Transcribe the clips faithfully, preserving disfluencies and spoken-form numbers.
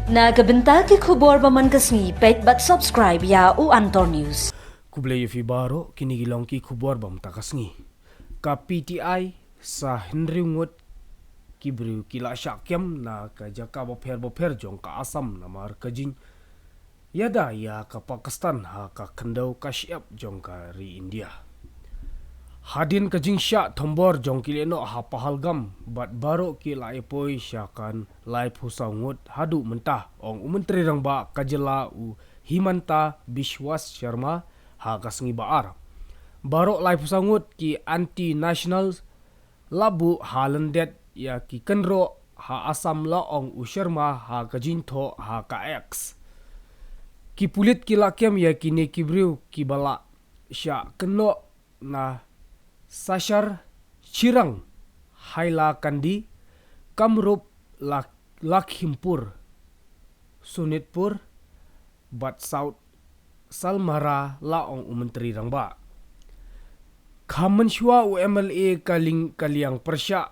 Na ka bynta ki khubor ba man ka sngi, peit bad subscribe ïa u Antor News. Khublei ïa phi baroh, kine ki long ki khubor ba mynta ka sngi. Ka P T I sa hynriew ngut ki briew ki la shah kem na ka jaka bapher bapher jong ka Assam namar ka jingïada ïa ka Pakistan ha ka khyndew ka shyiap jong ka ri India. Hadien ka jingshah thombor jong ki lehnoh ha Pahalgam bad baroh ki la ïapoi sha kan laiphew saw ngut haduh mynta, ong u Myntri Rangbah ka jylla u Himanta Biswa Sarma ha ka sngi ba ar. Baroh laiphew saw ngut ki anti-national la buh ha lyndet ïa ki kynroh ha Assam, la ong u Sarma ha ka jingthoh ha ka X. Ki pulit ki la kem ïa kine ki briew kiba la shah kynnoh na Sashar, Chirang, Hailakandi, Kamrup, Lak-, Lakhimpur, Sonitpur bad South Salmara, la ong u Myntri Rangbah. Khamman shuwa u M L A ka ling-, ka liang pyrshah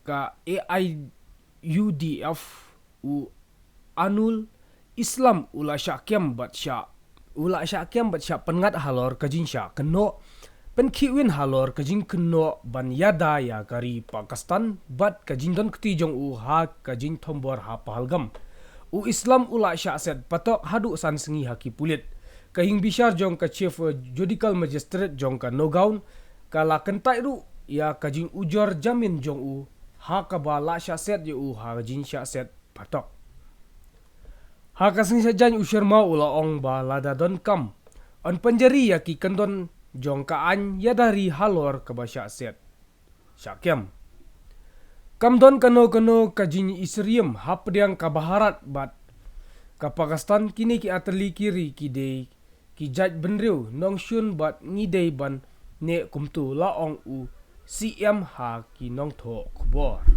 ka A I U D F, u Anul Islam u la shah kem bad shah, u la shah kem bad shah pynngat halor ka jingshah kynnoh pynkhih win halor ka jingkynnoh ban ïada ïa ka ri Pakistan bad ka jingdon kti jong u ha ka jingthombor ha Pahalgam. U Islam u la shah set patok haduh san sngi ha ki pulit. Ka ïing bishar jong ka Chief Judicial Magistrate jong ka Nagaon ka la kyntait ruh ïa ka jingujor jamin jong u, ha kaba la shah set ïa u ha ka jingshah set patok. Ha ka sngi Saitjaiñ u Sarma u la ong ba lada donkam, yn pynjari ïa ki kyndon jong ka aiñ ïada ri halor kaba shah set shah kem. Kam don kano kano ka jingisyriem hapdeng ka Bharat bad ka Pakistan, kine ki artylli ki ri ki dei ki jaitbynriew nongshun bad ngi dei ban neh kumto, la ong u C M ha ki nongthoh khubor.